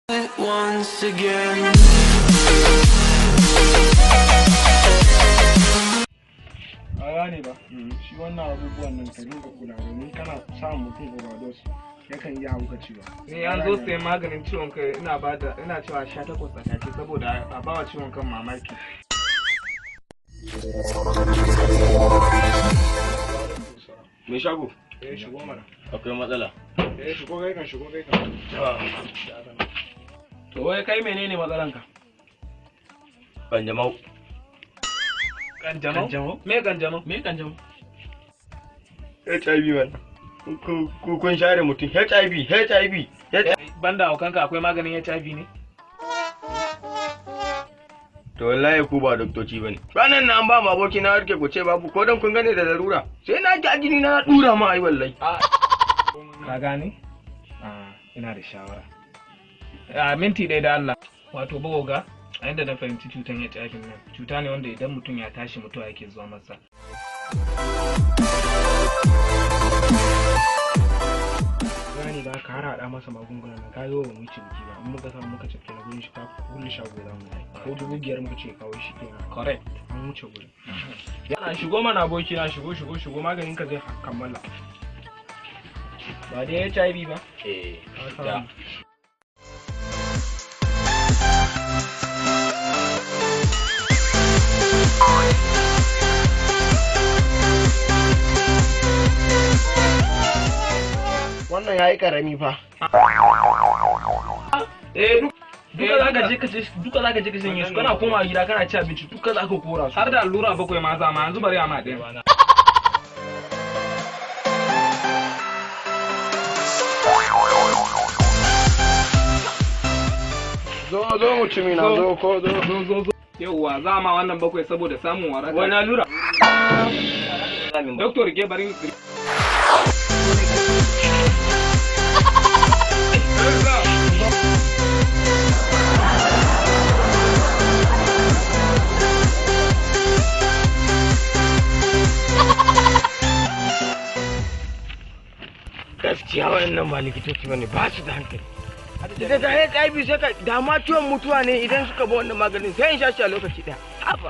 Once again. A gane ba shi wannan abubuwan nan, ka dinga kula, domin kana samun mutum overdose yakan iya haukacewa. Ni an zo sayan maganin ciwon kai, ina bada, ina cewa 18 a take, saboda a bawa ciwon kan mamaki. Mai shago? Eh, shigo mana. Akwai matsala. Eh, shigo kai kan, shigo kai kan. To wai kai menene matsalanka? Kanjamau. Kanjamau? Me kanjamau? Me kanjamau? HIV man. Ku kun share mutum. HIV, HIV. Banda haukanka, akwai maganin HIV ne? To wallahi ku ba doktoci bane. Ranar na an ba mu aboki na harke, ku ce babu ko dan kun gane da larura. Sai na ji ajini na dura ma ai wallahi. Ka gane? Ah, ina da shawara. A minti ɗaya da Allah. Wato bawoga, a inda na fahimci cutan HIV nan, cuta ne wanda idan mutum ya tashi mutuwa yake zuwa masa. Gane ba ka har haɗa masa magungunan nan, ka zo ba mu yi ciniki ba. In muka samu muka cafke na gurin shi, ka kulle shago za mu yi ko 5,000 muka ce kawo shi kenan. Correct. An wuce gurin. Yana shigo mana aboki na, shigo shigo shigo, maganin ka zai kammala. Ba dai HIV ba? Eh. Ka samu. Wannan yayi karami fa. Eh, duk Duka za ka je ka duka za ka je ka sanye su, kana koma gida kana ci abinci, duka za ka kora su. Har da allura bakwai ma za ma yanzu, bari a ma ɗaya. Zo zo mutumi na, zo ko zo. Zo zo zo. Yauwa, za ma wannan bakwai saboda samun waraka. Wani allura? Doctor, ke bari. Gaskiya wayannan ba likitoci bane, ba su da hankali. Da HIV sai ka da ma ciwon mutuwa ne idan suka bi wannan maganin, sai in sha shi a lokaci daya. Haba.